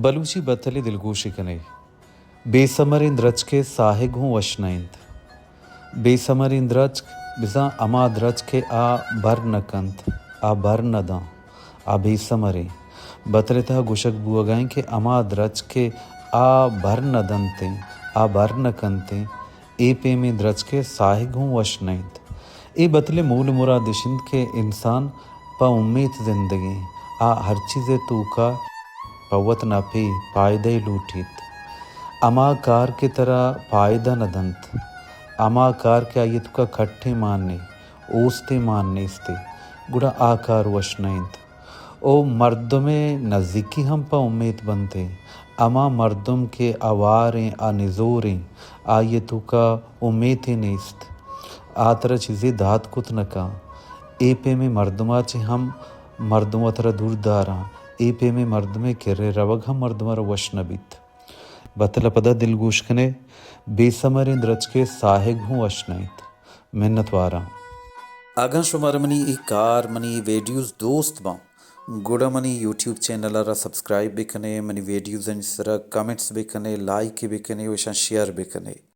بلوچی بتلے دلگوش ءَ کن ئے۔ بے سمریں درچک ءِ ساہگ ہوں وش نہ انت۔ بے سمریں درچک بزاں ہما درچک ءَ آ بھر نہ کنت، آ بھر نہ داں، آ بے سمریں۔ بتل ءِ تہا گوشگ بوہگ ءَ انت کہ ہما درچک ءَ آ بھر نہ دنت ایں، آ بھر نہ کنت ایں، اے پیمیں درچک ءِ ساہگ ہوں وش نہ انت۔ اے بتل ءِ مول مراد اش انت کہ انسان پہ امیت زندگ ایں، آ ہر چیز ءِ توکا پہ وت نپے، پائدہ ئے لوٹیت۔ ہما کار کہ ترا پائدہ نہ دنت، ہما کار کہ آئی ءِ توکا کٹیں مان نے، اوستیں مان نیست، گڑا آ کار وش نہ انت۔ او مردم ءِ نزیکی ہم پہ امیت بنت ایں۔ ہما مردم کہ ہواریں، آ نزوریں، آئی ءِ توکا امیتے نیست، آ ترا چیزے دات کت نہ کن۔ اے پیمیں مردم ءَ چہ ہم مردم وترا دور داراں۔ اے پیمیں مردم ءِ کرا روگ ہم مردم ءَ را وش نہ بیت۔ بتل ءَ پدا دلگوش کن ئے، بے سمریں درچک ءِ ساہگ ہوں وش نہ انت۔ منت واراں۔ اگاں شمارا منی اے کار، منی اے ویڈیوز دوست باں، گڑا منی یوٹیوب چینل ءَ را سبسکرائب بہ کن ئے، منی ویڈیوزانی سرا کمنٹس بہ کن ئے، لائک بہ کن ئے و اشاں شیئر بہ کن ئے۔